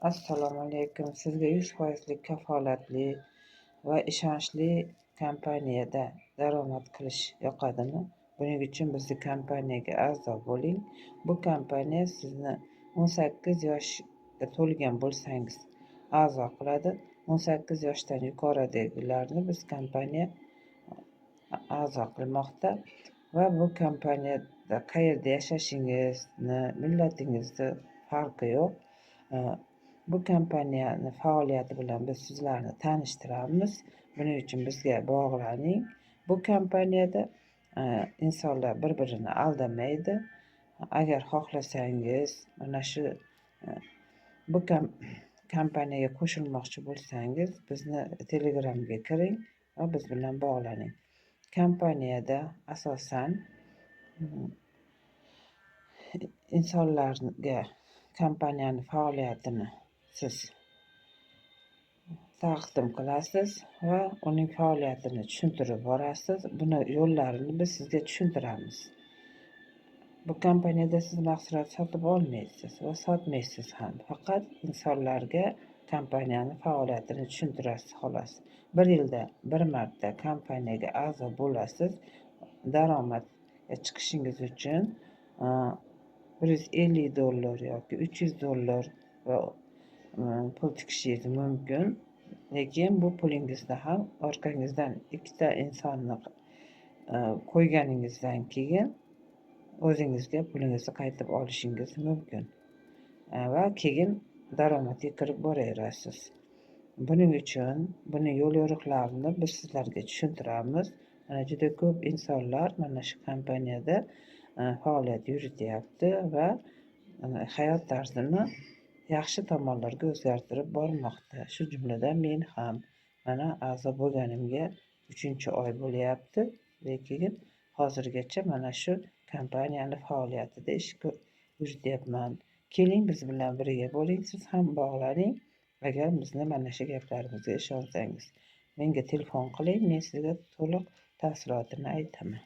Assalomu alaykum. Sizga 100%lik kafolatli va ishonchli kompaniyada daromad qilish yoqadimi? Buning uchun bizni kompaniyaga a'zo bo'ling. Bu kompaniya sizni 18 yoshga to'lgan bo'lsangiz a'zo qiladi. 18 yoshdan yuqoridagilarni biz kompaniya a'zo qilmoqda va bu kompaniyada qayerda yashashingizni, millatingizni farqi yo'q. Bu kompaniyani faoliyati bilan biz sizlarni tanishtiramiz. Buning uchun bizga bog'laning. Bu kompaniyada insonlar bir-birini aldamaydi. Agar xohlasangiz, mana shu bu kompaniyaga qo'shilmoqchi bo'lsangiz, bizni Telegramga kiring va biz bilan bog'laning. Kompaniyada asosan insonlarga kompaniyani faoliyatini siz taqdim qilasiz va uning faoliyatini tushuntirib borasiz. Buni yo'llarini biz sizga tushuntiramiz. Bu kompaniyada siz mahsulot sotib olmaysiz va sotmaysiz ham. Faqat insonlarga kompaniyani faoliyatini tushuntirasiz, xolos. Bir yilda bir marta kompaniyaga a'zo bo'lasiz. Daromadga chiqishingiz uchun $150 yoki $300 va pul tikishingiz mumkin. Lekin bu pulingizni ham orqangizdan ikkita insonni qo'yganingizdan keyin o'zingizga pulingizni qaytib olishingiz mumkin. Va keyin daromadga kirib boraverasiz. Buning uchun buni yo'l yo'riqlarini biz sizlarga tushuntiramiz. Mana juda ko'p insonlar mana shu kompaniyada faoliyat yurityapti va hayot tarzini yaxshi tomonlarga o'zgartirib bormoqda. Shu jumladan men ham mana a'zo bo'lganimga 3-oy bo'lyapti, lekin hozirgacha mana shu kompaniyani faoliyatida ish yurityapman. Keling, biz bilan birga bo'ling, siz ham bog'laning. Agar bizni mana shu gaplarimizga ishonsangiz, menga telefon qiling, men sizga to'liq tafsilotini aytaman.